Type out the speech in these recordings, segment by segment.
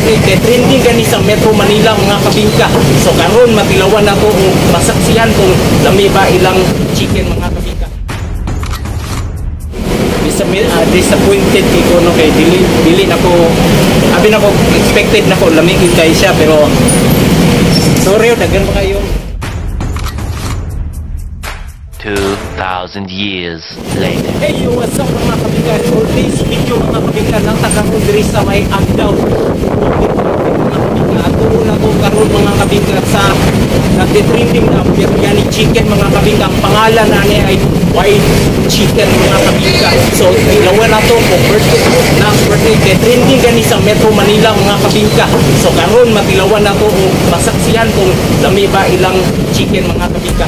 It kay trending gani sa Metro Manila, mga kabingka. So karon matilawan nato og masaksihan kung lami ba ilang chicken, mga kabingka. Disappointed kay ko, no, kay dili dili nako abi nako expected nako lami gyud kay siya, pero sorry, daghan pa kayo. 2,000 years later. Hey yo, what's up, mga kabingka? For this video, mga kabingka, nang karon diri sa may Agdao mga kabingka. Ato na ko karon, mga kabingka, sa nagte-trending na biryani chicken, mga kabingka. Ang pangalan na niya ay White Chicken, mga kabingka. So tilawan na to kung birthday na birthday kay trending gani sa Metro Manila, mga kabingka. So karon matilawan na to og masaksihan kung lami ba ilang chicken, mga kabingka.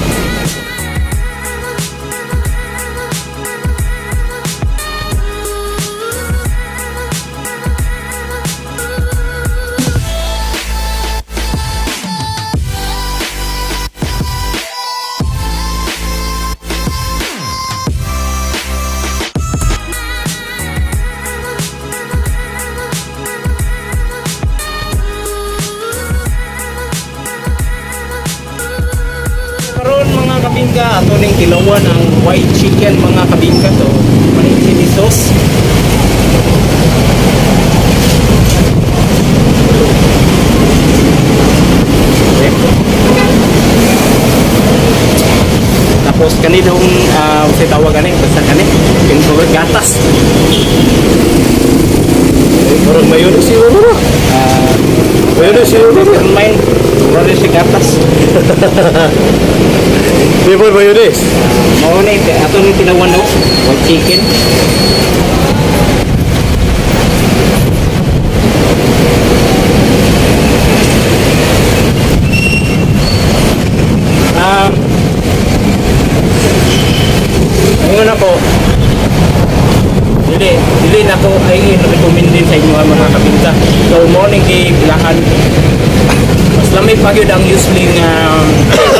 Karon, mga kabingka, ato ning tilawan ang white chicken, mga kabingka. So may chili sauce. Okay. Tapos kanilong unsay tawag ani, basta kani yung gatas. Murag mayonnaise siguro ba? Mayonnaise siguro ba? Main murag siya gatas. Di ba mayonnaise? Mao na ito, ato ning tilawan, no, white chicken. Ayun ako. Dili, dili na ko ay recommend din sa inyo ang mga kabinta. So morning kay bilahan. Mas lami pa gyud ang usually nga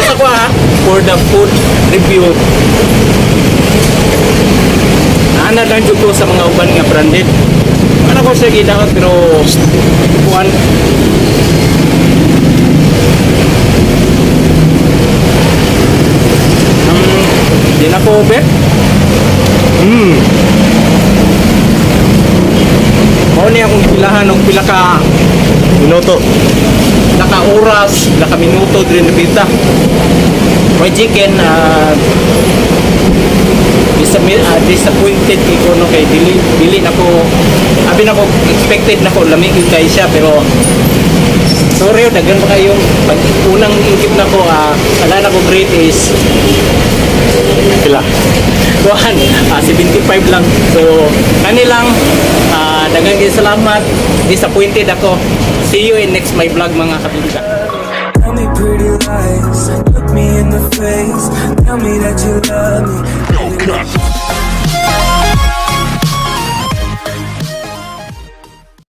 sa ko ha, for the food review. Ana lang jud ko sa mga uban nga branded. Ano ko siya gidaot pero kuan di na ko bet. Mao ni akong gipilahan og pila ka Minuto. Pila ka oras, pila ka minuto diri napita. White chicken, disappointed kay ko, no, kay dili dili nako abi nako expected nako lami gyud kay siya, pero sorry, daghan pa kayo. Pag unang ingkip nako, ala nako grade is Pila? Kuan, 75 lang. So kanilang daghang gyud salamat. Disappointed ako. See you in next my vlog, mga kabingka. Tell me pretty lies, look me in the face, tell me that you love me. No cut.